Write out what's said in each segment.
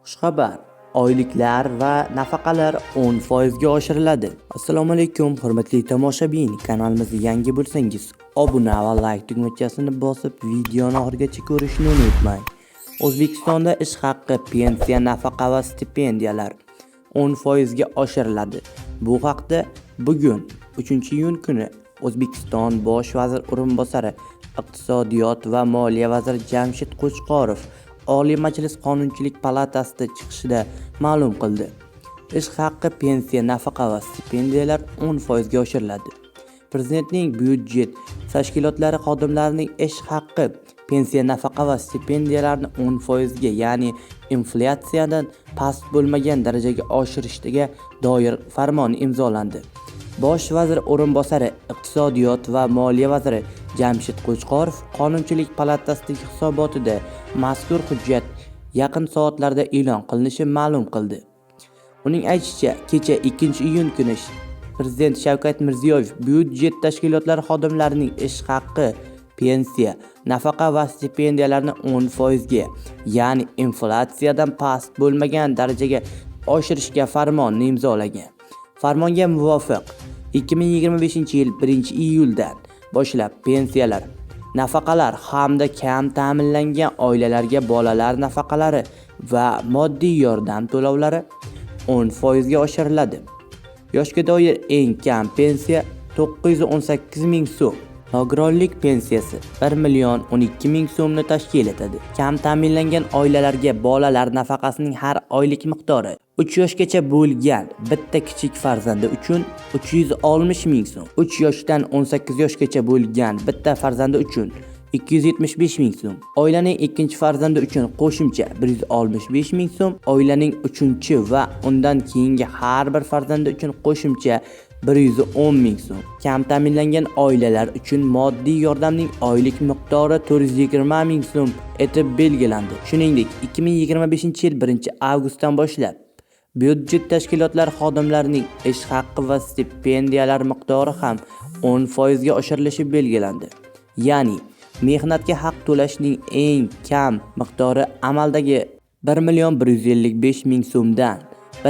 Xushxabar! Oyliklar va nafaqalar 10% ga oshiriladi. Assalomu alaykum, hurmatli tomoshabin. Kanalimizga yangi bo'lsangiz, obuna va like tugmachasini bosib, videoni oxirigacha ko'rishni unutmang. O'zbekistonda ish haqi, pensiya, nafaqa va stipendiyalar 10% ga oshiriladi. Bu haqda bugun, 3-iyun kuni O'zbekiston Bosh vazir o'rinbosari, iqtisodiyot va moliya vaziri Jamshid Qo'chqorov Oliy Majlis Qonunchilik palatasida chiqishida ma'lum qildi. Ish haqi, pensiya, nafaqa va stipendiyalar 10% ga oshiriladi. Prezidentning byudjet tashkilotlari xodimlarining ish haqi, pensiya, nafaqa va stipendiyalarni 10% ga, ya'ni inflyatsiyadan past bo'lmagan darajaga oshirishga doir farmoni imzolandi. Bosh vazir o'rinbosari, iqtisodiyot va moliya vaziri Jamshid Qo'chqorov Qonunchilik palatasidagi hisobotida mazkur hujjat yaqin soatlarda e'lon qilinishi ma'lum qildi. Uning aytishicha, kecha, 2-iyun kuni Prezident Shavkat Mirziyoyev byudjet tashkilotlari xodimlarining ish haqi, pensiya, nafaqa va stipendiyalarni 10% ga, ya'ni inflyatsiyadan past bo'lmagan darajaga oshirishga farmonni imzolagan. Farmonga muvofiq, 2025-yil 1-iyuldan boshlab pensiyalar, nafaqalar hamda kam ta'minlangan oilalarga bolalar nafaqalari va moddiy yordam to'lovlari 10% ga oshiriladi. Yoshga doir eng kam pensiya 918 ming so'm. Nogironlik pensiyasi 1 million 12 ming so'mni tashkil etadi. Kam ta'minlangan oilalarga bolalar nafaqasining har oylik miqdori 3 yoshgacha bo'lgan bitta kichik farzandi uchun 360 ming so'm, 3 yoshdan 18 yoshgacha bo'lgan bitta farzandi uchun 275 ming so'm, oilaning ikkinchi farzandi uchun qo'shimcha 165 ming so'm, oilaning uchinchi va undan keyingi har bir farzandi uchun qo'shimcha 110 ming so'm. Kam ta'minlangan oilalar uchun moddiy yordamning oylik miqdori 420 ming so'm etib belgilandi. Shuningdek, 2025-yil 1-avgustdan boshlab byudjet tashkilotlari xodimlarining ish haqi va stipendiyalar miqdori ham 10% ga oshirilishi belgilandi. Ya'ni mehnatga haq to'lashning eng kam miqdori amaldagi 1 million 155 ming so'mdan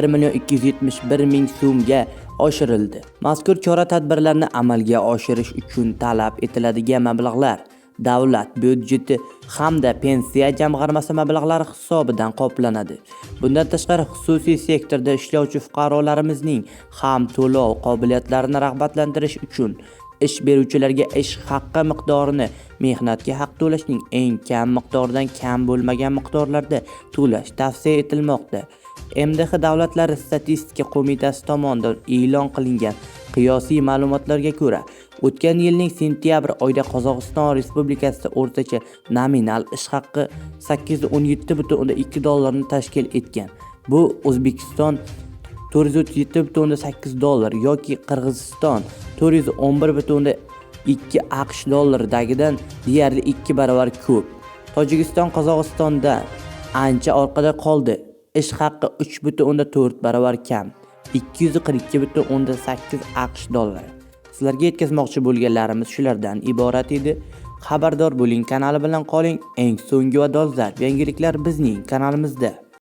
1 million 271 ming so'mga oshirildi. Mazkur chora-tadbirlarni amalga oshirish uchun talab etiladigan mablag'lar davlat byudjeti hamda Pensiya jamg'armasi mablag'lari hisobidan qoplanadi. Bundan tashqari, xususiy sektorda ishlovchi fuqarolarimizning ham to'lov qobiliyatlarini rag'batlantirish uchun ish beruvchilarga ish haqi miqdorini mehnatga haq to'lashning eng kam miqdoridan kam bo'lmagan miqdorlarda to'lash tavsiya etilmoqda. MDH davlatlari statistika qo'mitasi tomonidan e'lon qilingan qiyosiy ma'lumotlarga ko'ra, o'tgan yilning sentyabr oyida Qozog'iston Respublikasida o'rtacha nominal ish haqi 817,2 dollarni tashkil etgan. Bu O'zbekiston 437,8 dollar yoki Qirg'iziston 411,2 AQSh dollaridagidan deyarli 2 barobar ko'p. Tojikiston Qozog'istondan ancha orqada qoldi. Ish haqi 3,4 barobar kam: 242,8 AQSh dollari. Sizlarga yetkazmoqchi bo'lganlarimiz shulardan iborat edi. Xabardor bo'ling kanali bilan qoling. Eng so'nggi va dolzarb yangiliklar bizning kanalimizda.